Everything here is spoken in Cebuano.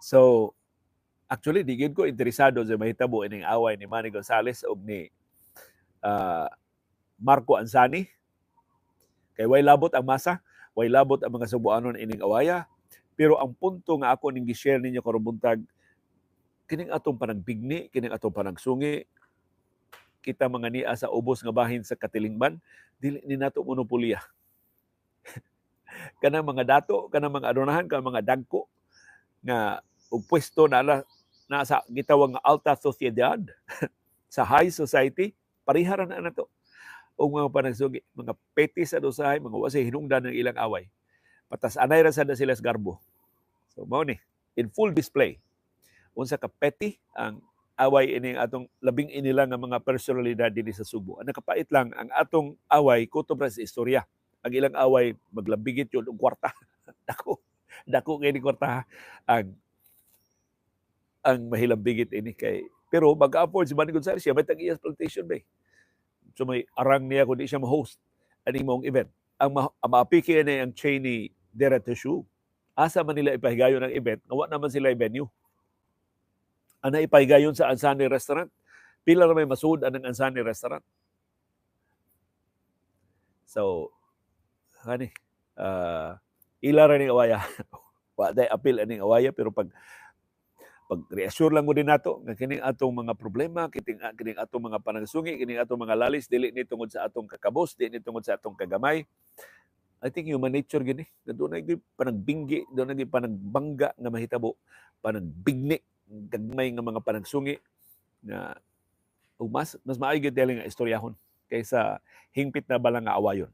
So, actually, di gyud ko interesado sa mahitabo ining away ni Manny Gonzales og ni Marco Ansani. Kay way labot ang masa, way labot ang mga Sugbuanon ining awaya. Pero ang punto nga ako ning gi-share ninyo karong buntag, kining atong panagbigni, kining atong panagsungi, kita mga nia sa ubos nga bahin sa katilingban, dili ni nato monopoliya. Kanang mga dato, kanang mga adunahan, kanang mga dagko nga og pwesto na ala na sa gitawag nga alta sociedad sa high society, pareha ra na nato og mga panagsugi, mga petty sa usahay, mga wa say hinungdan ng ilang away. Patas anay ra sad na sila sa garbo. So mao ni in full display unsa ka petty ang away ining atong labing inila nga mga personalidad dinhi sa Sugbo. Ang nakapait lang, ang atong away kutob ra sa istorya. Ang ilang away maglambigit yun og kwarta. Dako, dako kay ni kwarta ang mahilambigit ini kay, pero mag-afford si Manny Gonzales, siya may tag-iyas plantation ba eh. So may arang niya kung di siya ma-host ani mong event. Ang maapiki ni ang chain ni Dera Shoe. Asa man nila ipahigayon ang event, nga wa naman sila i-venue. Ana ipahigayon sa Ansani Restaurant. Pila ra may masud anang Ansani Restaurant. So, hani, ila ra ning awaya. Wa day apil aning awaya, pero pag reassure lang mo din nato nga kining atong mga problema, kining atong mga panagsungi, kining atong mga lalis, dili ni tungod sa atong kakabos, dili ni tungod sa atong kagamay. I think human nature gini. Nga doon ay panagbinggi, doon ay panagbangga nga mahitabo, panagbigni, gagmay nga mga panagsungi na ug mas maayo gyud nga istoryahon kaysa hingpit na bala nga awayon.